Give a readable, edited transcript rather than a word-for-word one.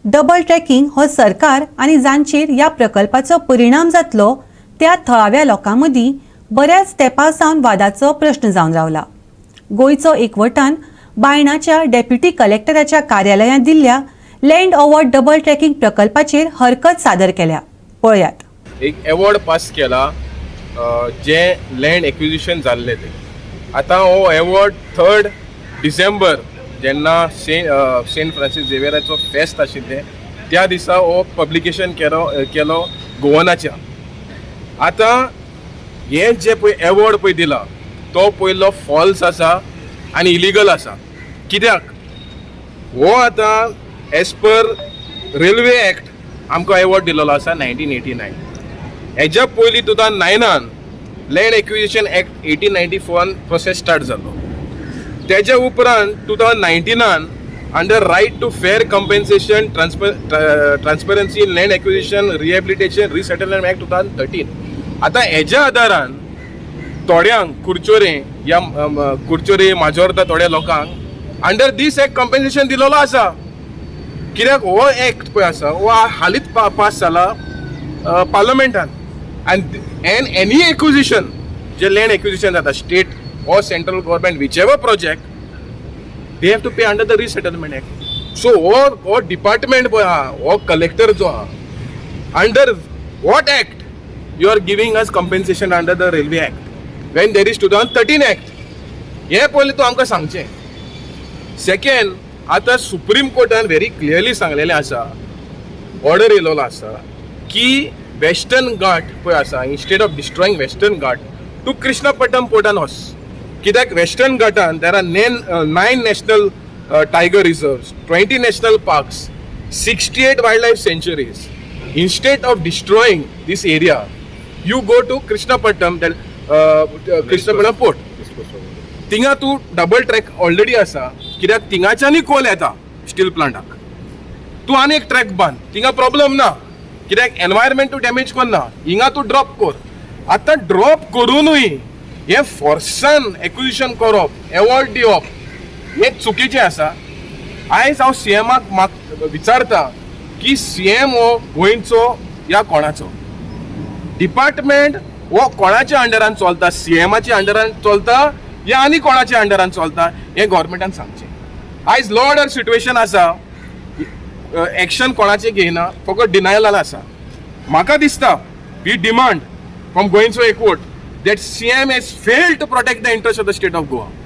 Double tracking हो सरकार आनी जांचेर ह्या प्रकल्पाचो परिणाम जातलो त्या थळाव्या लोकां मदीं बऱ्याच तेंपा सावन वादाचो प्रश्न जावन रावला. गोंयचो एकवटान बायणाच्या डेप्युटी कलेक्टराच्या कार्यालयांत दिल्ल्या लँड अवॉर्ड डबल ट्रॅकिंग प्रकल्पाचेर हरकत सादर केल्या. पळयात. एक एवॉर्ड पास केला जें लँड एक्विजिशन जाल्लें तें. आतां हो एवॉर्ड 3 डिसेंबर जेन्ना सेंट फ्रांसीस झेवियराचो फेस्त आशिल्लें, त्या दिसा हो पब्लिकेशन केलो गोवनाच्या. आतां हें जें पळय एवॉर्ड पळय दिला, तो पयलो फॉल्स आसा आनी इलिगल आसा. कित्याक हो आतां एज पर रेल्वे एक्ट आमकां एवॉर्ड दिलेलो आसा 1989. हेज्या पयलीं 2009आन लँड एक्विजिशन एक्ट 1894आन प्रोसेस स्टार्ट जालो. तेज्या उपरांत 2019आन under Right to Fair Compensation, Transparency in Land Acquisition, Rehabilitation, Resettlement Act 2013. आतां हेज्या आदारान थोड्यांक कुरचोरे या कुरचोरे, माजोर्दा थोड्या लोकांक अंडर दीस एक्ट कम्पेन्सेशन दिलेलो आसा. कित्याक हो एक्ट पळय आसा, हो हालींच पास जाला पार्लमेंटान. आनी an any acquisition, J land acquisition जाता, state or central government, whichever project, they have to pay under the Resettlement Act. So हो डिपार्टमेंट पळय आहा, हो कलेक्टर जो आहा, under what act you are giving us compensation under the Railway Act when there is 2013 Act? हें पयलीं तूं आमकां सांगचें. सेकंड, आतां सुप्रीम कोर्टान व्हेरी क्लियरली सांगलेलें आसा, ऑर्डर येयलेलो आसा की वेस्टर्न घाट पळय आसा, instead of destroying Western Ghat, तूं कृष्णपट्टम पोर्टान वच. कित्याक western घाटान there are nine national tiger reserves, 20 national parks, 68 wild life sanctuaries. Instead of destroying this area, you go to Krishnapatnam, Krishnapatnam port. थिंगा तूं डबल ट्रॅक ऑलरेडी आसा, कित्याक थिंगाच्यानूय कोल येता steel प्लांटाक. तूं आनी एक ट्रॅक बांद थिंगा, प्रॉब्लम ना, कित्याक एनवायरमेंट तूं डॅमेज करना. हिंगा तूं ड्रॉप कर. आतां ड्रॉप करुनूय हें फोर्सान एक्विजिशन करप, एवॉर्ड दिवप, हें चुकीचें आसा. आयज हांव सीएमाक माग विचारता की सीएम हो गोंयचो या कोणाचो? डिपार्टमेंट हो कोणाच्या अंडरान चलता? सीएमाच्या अंडरान चलता या आनी कोणाच्या अंडरान चलता, हें गव्हर्मेंटान सांगचें. आयज लॉ ऑर्डर सिट्युएशन आसा, एक्शन कोणाचें घेयना, फकत डिनायलान आसा. म्हाका दिसता, we demand from गोंयचो एकवोट that CM has failed to protect the interest of the state of Goa.